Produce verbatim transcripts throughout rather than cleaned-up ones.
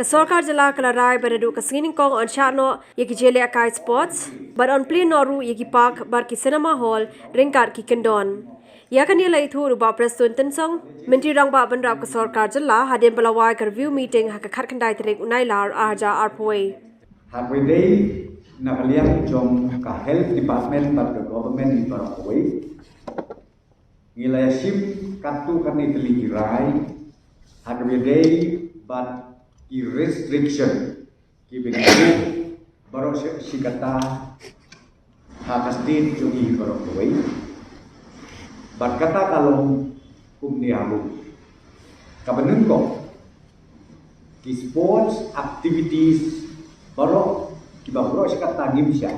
Ka sorkar jylla ka la rai ba naduh ka sngi nyngkong yn shah noh ïa ki jingïalehkai sports bad yn plie noh ruh ïa ki park bad ki cinema hall ryngkat ki kyndon. Ïa kane la ïathuh ruh u Bah Prestone Tynsong, Myntri Rangbah Bynrap ka sorkar jylla, hadien ba la wai ka review meeting ha ka khatkhyndai tarik u Nailar arhajar arphew wei. Ha kaba ïadei na ka liang jong ka health department bad ka government hi baroh kawei, ngi la ïashim katto katne tylli ki rai ha kaba ïadei bad ki restriction kiba ngi buh baroh shi, shi katta ha ka state jong ngi baroh kawei. Bad kata ka long kumne haduh. Kaba nyngkong, ki sports activities baroh kiba baroh shi katta ngim shah.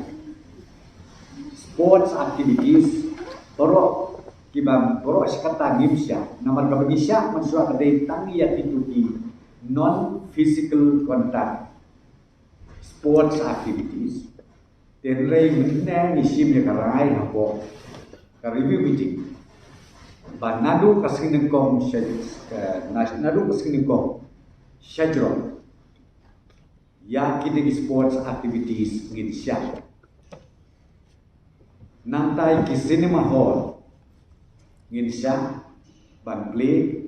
Sports activities baroh kiba baroh shi katta ngim shah. Namar kaba ngi shah mynshuwa ka dei tang ïa kito ki non physical contact sports activities. Te hynrei mynne ngi shim ïa ka rai hapoh ka review meeting ba naduh ka sngi nyngkong sha, eh, na-, naduh ka sngi nyngkong shajrong ïa kine ki sports activities ngin shah. Nangta ïa ki cinema hall ngin shah ban plie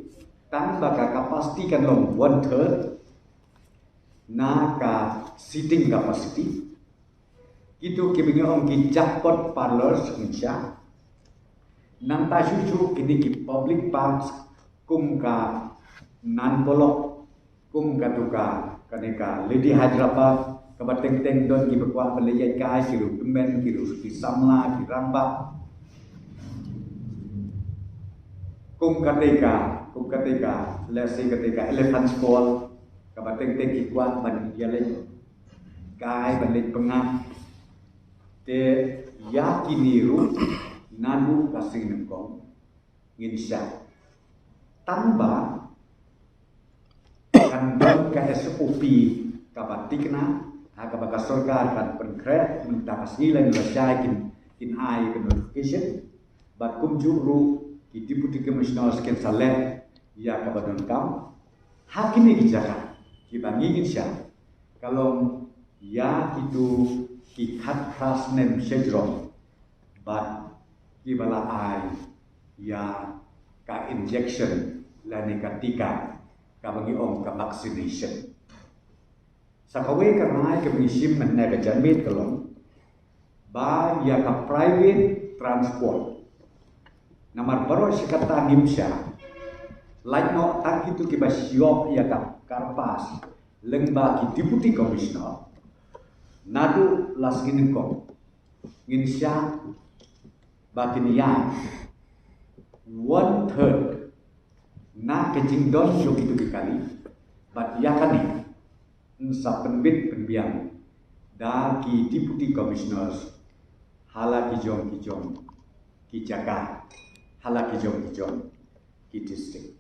tang ba ka capacity kan long one third na ka seating capacity. Kito kiba ngi ong ki jackpot parlors ngin shah. Nangta shuh shuh kine ki public parks kum ka Nan Polok, kum kato ka, kane ka Lady Hyderabad, kaba teng teng don kiba kwah ban leit ïaid kai, ki ruh tymmen, ki ruh ki samla, ki rangbah. Kum kata ka, kum kata ka, let's say kata ka Elephant's Fall, kaba teng teng ki kwah ban ïaleit kai, ban leit pyngngad. Te ïa kine ruh naduh ka sngi nyngkong ngin shah. Tang ba kan don ka S O P kaba thikna, ha kaba ka sorkar kan pynkhreh, mynta ka sngi lane la shai kin, kin ai ka notification. Bad kumjuh ruh ki deputy commissioners kin sa leh ïa kaba donkam. Ha kine ki jaka kiba ngi ngin shah, ka long ïa kito ki khatphra snem shajrong bad kiba la ai ïa ka injection lane ka tika kaba ngi ong ka vaccination. Sa kawei ka rai kaba ngi shim mynne ka janmiet ka long ba ïa ka private transport, namar baroh shi katta ngim shah, lait noh tang kito kiba shah ïa ka kyrpad lyngba ki deputy commissioner, naduh la sngi nyngkong ngin shah ba kin ïaid one third na ka jingdon jong kito ki kali. Bad ïa kane yn sa pynbit pynbiang da ki deputy commissioners ha la ki jong ki jong ki jaka, ha la ki jong ki jong ki district.